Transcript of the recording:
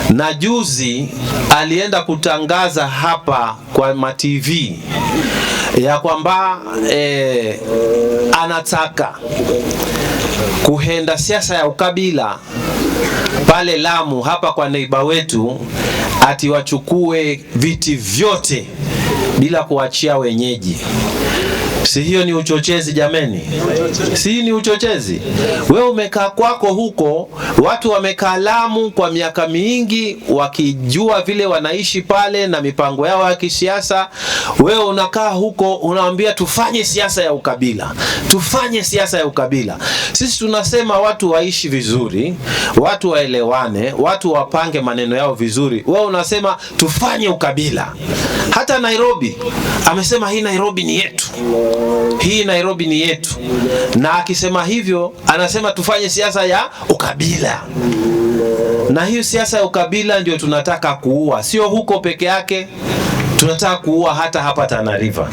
Na juzi alienda kutangaza hapa kwa ma TV ya kwamba anataka kuhenda siasa ya ukabila pale Lamu hapa kwa neighbour wetu, ati wachukue viti vyote bila kuachia wenyeji. Si hiyo ni uchochezi jameni? Si ni uchochezi? Wewe umekaa kwako huko, watu wamekaa Lamu kwa miaka mingi wakijua vile wanaishi pale na mipango yao ya kisiasa. Wewe unakaa huko unaambia tufanye siasa ya ukabila, tufanye siasa ya ukabila. Sisi tunasema watu waishi vizuri, watu waelewane, watu wapange maneno yao vizuri. Wewe unasema tufanye ukabila. Hata Nairobi amesema hii Nairobi ni yetu, hii Nairobi ni yetu, na akisema hivyo anasema tufanye siasa ya ukabila, na hiyo siasa ya ukabila ndio tunataka kuua, sio huko peke yake, tunataka kuua hata hapa Tana River.